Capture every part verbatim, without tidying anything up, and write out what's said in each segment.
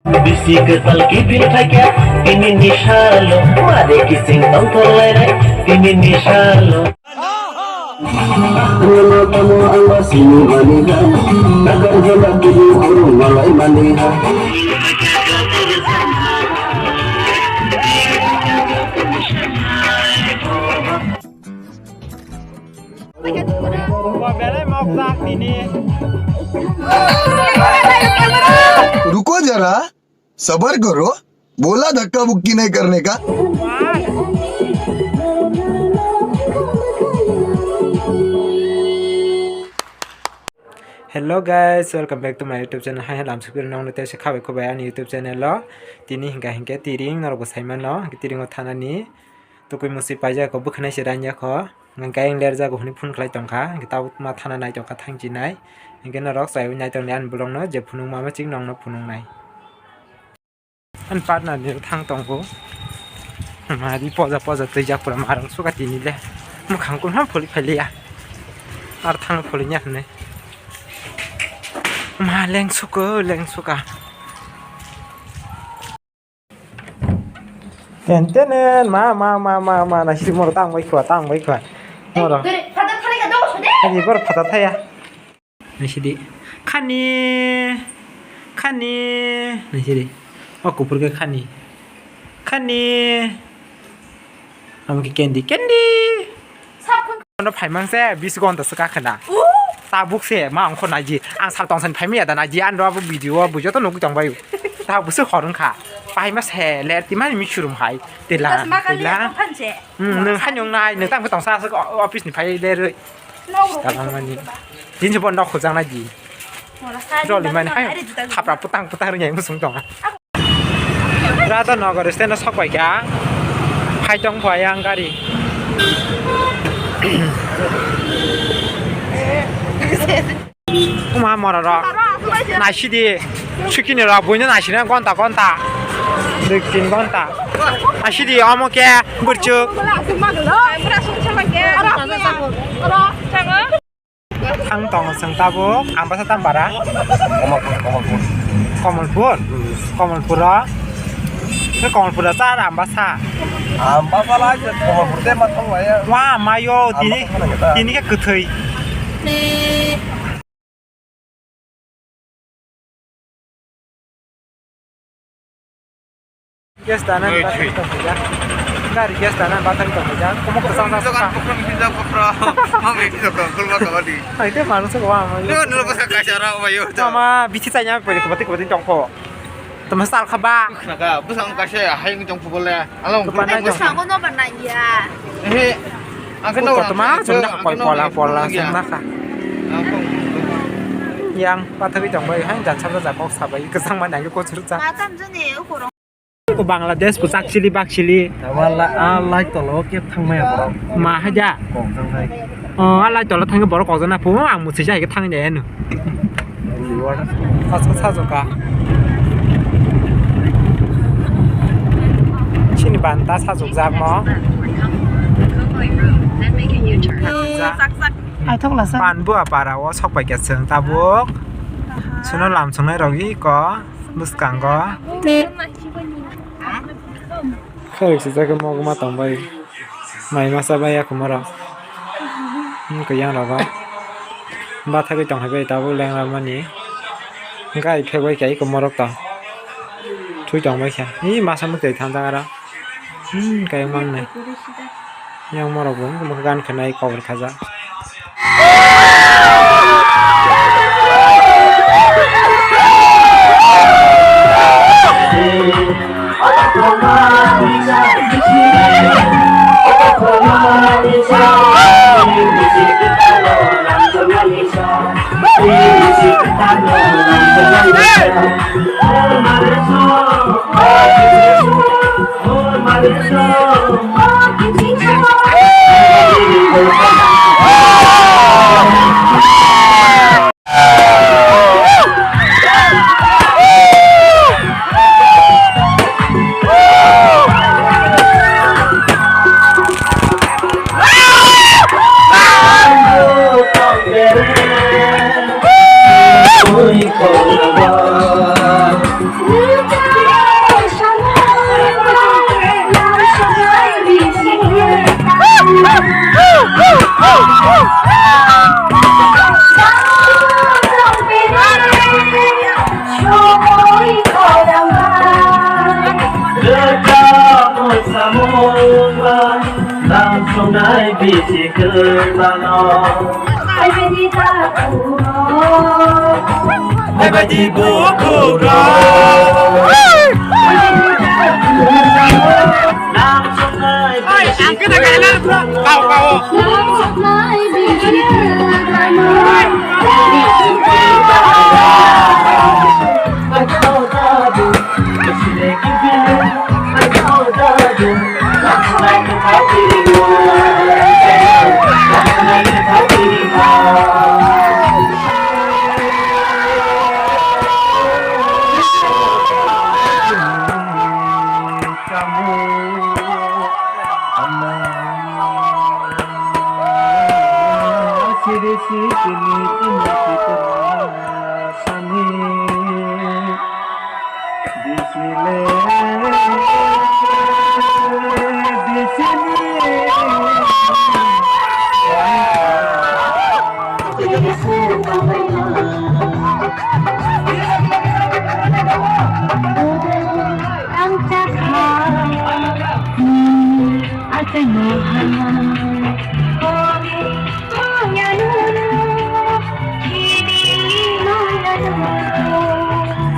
Bisi kwtal kiphil phaikha tini ni salo, mare kising tongthok lainai tini ni salo. Nino tamo ang ba sini mani ha, takar jela kini horo malai mani ha. Belai mokjak nini. Ruko jara, sabar karo, bola dhakka mukki nahi karne ka. Hello guys, welcome back to my YouTube channel. Hai, hai, lamsukpir nongno tei se khabai khubai ani YouTube channel o. Tini hingka hingke tiring norok bo saimano, tiring o thanani. Tukui musi paijak kho, bwkhwnai se rainjak kho. Hwnkhe ayang lerjak kho hwnwi phone khlai tongkha. Hwnkhe tabuk ma thana nai tongkha thangchinai. Hwnkhe norok chaiwi nai tongdi ani vlogno, je phunukma ma chik nongno phunuknai. Ani partner ni thang tongo. Mari poja poja twijak pura marang suka tini le. Mwkhang kulham pholi phailiya. Ar thang pholiya hwnwi. Ma leng suko, leng suka. Ten tenen, ma, ma, ma, ma, ma, naisidi moro tang bai khwa, tang bai khwa. Moro. Agi boro phata thaya. Naisidi. Khani, khani, naisidi. O kuphur khe khani. Khani. Amo khe candy, candy. Ano phaimang se bis gonta se kakhna. Tabuk se ma ongkho naji. Ang sal tongsan phaimaya da naji. Ano abo video o bujo to nugwi tongbayu. Tabuk se hor wngkha. Phaima se ler timani misurum hai. Tila, tila. Hmm, nwng hanyong nai, nwng tang tongsa se office ni phai lerwi. Tabangmani. Din se bon nok khujang naji. Joli mani hai. Khapra putang putang ringai musung tonga. Radhanagar stand o sok pai kha. Phai tong phai ang gari. Kuma mora rok. Naisidi. Sukini rok buino naisina gonta gonta. Dui tin gonta. Naisidi omo khe burchuk. Ang tongo chwng tabuk, Ambasa tam para? Komolpur, Komolpur. Komolpur? Hmm. Komolpur o? Khe Komolpur o cha Ambasa? Ambasa lai se Komolpur te ma thang lai ya. Wa, mayo, tini, Ambasa thang lai ta. Tini khe kwthwi. Gas dana ni bathang tong khaijak. Gari gas dana ni bathang tong khaijak. Kumuk kwchang jak. Jogan pokra misi jak pokra. Ma misi jak pokra ma kawadi. Hai te manung se wa ma. Yo nulo basa kaisa ra ma yo. Mama bithi chanya pori kubati kubati tong kho. Tama sal khaba. Naka bwsang kaisa hai tong pho bole. Along. Bwsang no ba nai ya. He. Ang khe no tama chum na koi pola pola sung na kha. Yang pathagwi tong bai hai jan sabra ja kok sabai kwchang ma nang ko chur cha. Ma tam jani ukurong. Ko Bangladesh ko chak chili bak chili. Wala a lai tolo ke thang maya borok. Ma haja. Kok jang hai. O a lai tolo thang borok kok jana pu ang musi jai ke thang de no. Sajuk sajuk ka. Chini banta sajuk jak mo. Sak sak. Ai thok lasa. Pan bua para o sok pai khe chwng tabuk. Aha. Suno lam sungnai rok iko bwskango. Khorok sijak khe mogma tongbai. Mai masa bai ya kumaro. Wngkha yang rogo. Bathagwi tong hai bai tabuk lengra mani. Gai phegwi kai kumorok tong. Thui tong bai kha. Ni masa mwtai thangjak aro. Hmm, kai mangnai. Yang morok bo wngkha gan khanai kok rwkha jak. Hai bisi kwrwibano. Hai bisi takhukno. Hai bisi bukhukno. Hai bisi takhukno. Nam soknai bisi kwrwibano. Nam soknai bisi kwrwibano.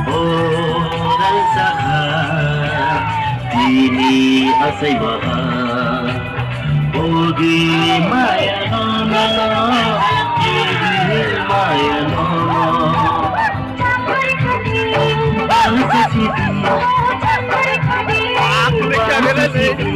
O rang sakha, tini asai baha, ogi maya nono, ogi maya nono. Bangsa sidi, bangsa sidi.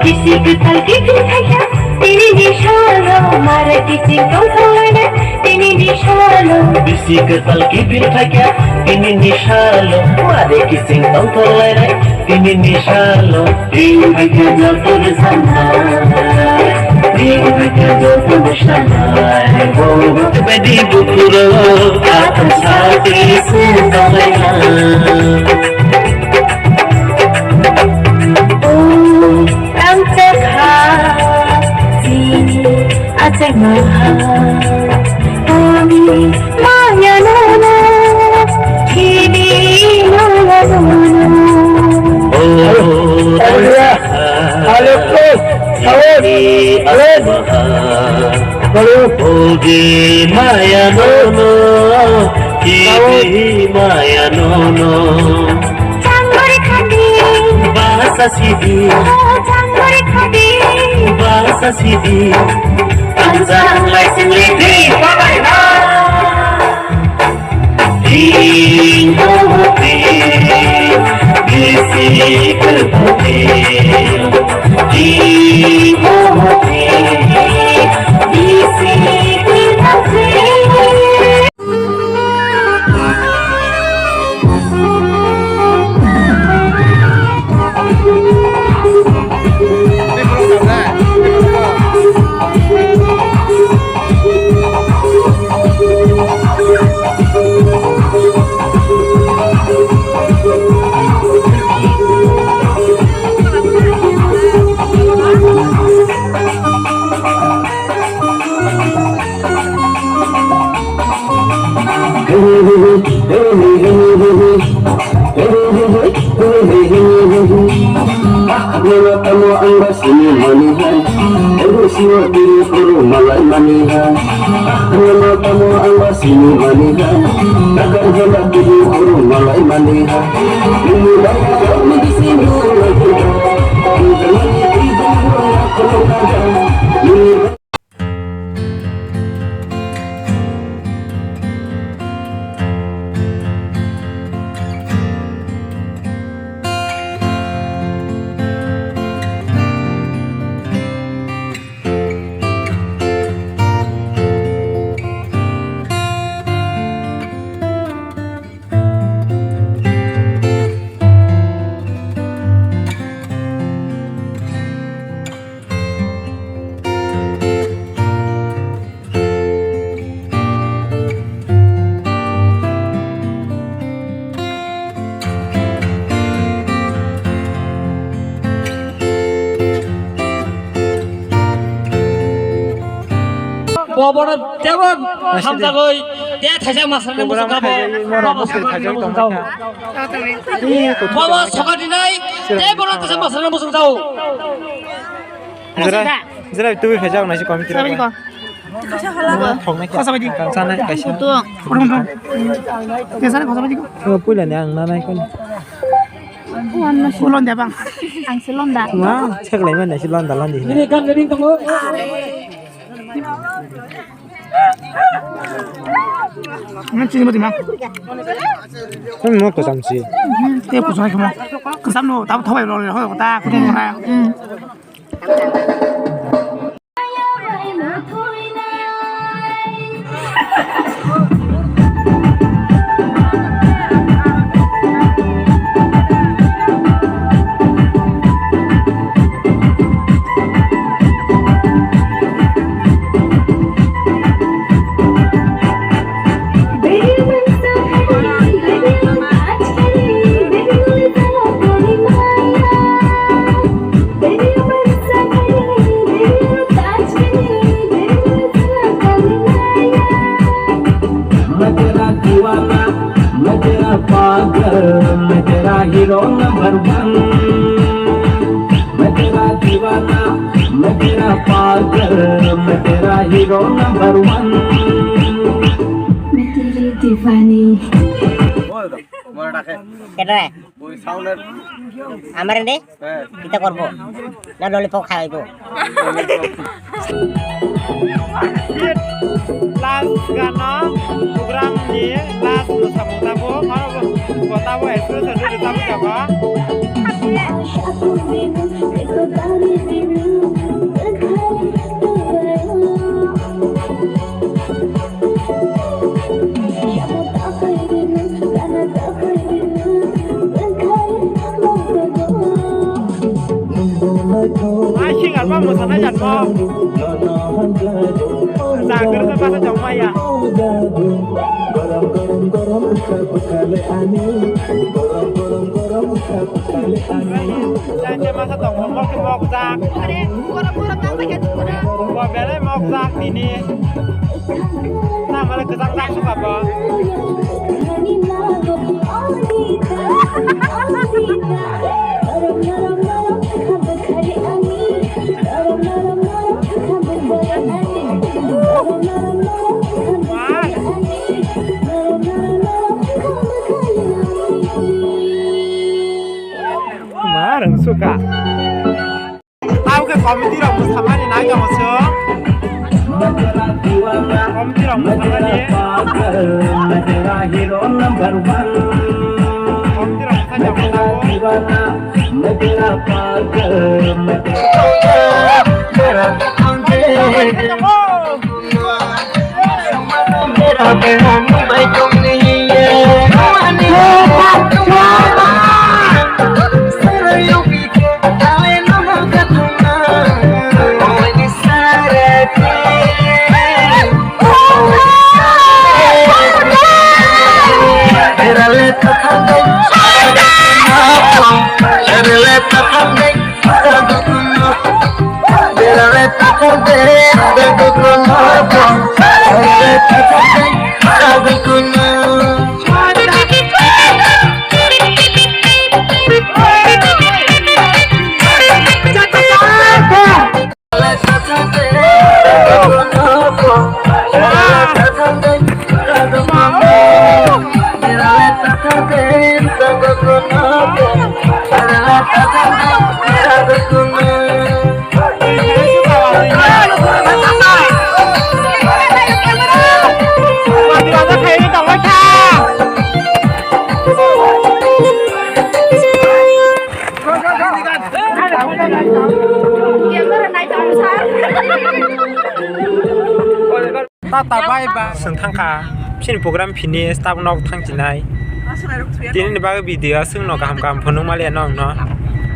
Bisi kwtal kiphil khaikha, tini ni salo mare kiching tongthok lainai, tini ni salo. Bisi kwtal kiphil khaikha, tini ni salo mare kiching tongthok lainai, tini ni salo. Tini khaikha joto rwchapnai, tini khaikha joto mwsanai, oh, badi bukhuro atham sati se tonglainai. Ang chakha chini achai maha, ani maya nono, chini maya nono. Oh, hello, hello, hello. Ogi maya nono, kibi maya nono. Changori khadi. Basa sidi. Oh, changori khadi. Basa sidi. Panjang lai singli di pabai na. Tamo ang ba sini mani ha, ebo sini tiri koro malai mani ha. Tamo tamo ang ba sini mani ha, takar jala tiri koro malai mani ha. Ini ba kami di sini lagi ha. Ini ba kami di sini lagi ha. Bo bono tebo hamjagoi, te thaisa masrani muchung kabo. Bo bo sokati nai, te bono thaisa masrani muchung jao. Jera, jera tubi phejak nai si committee rok. Thoknai khe. Khasa baidi. Kansa nai kaisa. Khasa baidi. Puila ni ang nanai khe. Ulon de bang. Ang si londa. Ma, cheklai mani si londa landi. Ini kan jadi tunggu. Nang chini mati ma. Kan mo kosam si. Te kosam khe mo. Kosam no, tab thobai lo, hoi kota, kutung na. मैं तेरा दीवाना, मैं तेरा पागल, मैं तेरा hero number one. मैं तेरा दीवाना, मैं तेरा पागल, मैं तेरा हीरो नंबर वन। मैं तेरी दीवानी। Keta? Oi sound er. Amar ne? Heh. Kita korbo. Na lollipop khaibo. Last gana program ni last no sabo tabo, aro bo tabo express ado tabo jaba. Ai, singer ba mosanai jat mo. Jagir se basa jong maya. Jai jai masa tong mo mok mok jak. Bo belai mok jak tini. Namale kwchang jak suka bo. Mar. Mar ang suka. Tamo khe committee rok bwsamani nai tongo chwng. Committee rok bwsamani. Committee rok bwsa tongo tabuk. Tata bai ba. Chwng thangkha. Chini program finish, tabuk nok thang chinai. Tini ni bagwi video aswk no kaham kaham phunuk maliya no ang no.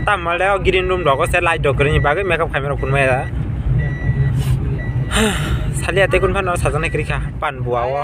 Tam male o green room rogo se light rok kwrwini bagwi makeup khaima rok phunuk maya. Saliya tei kun phano sajak nai kwrwi kha pan bua o.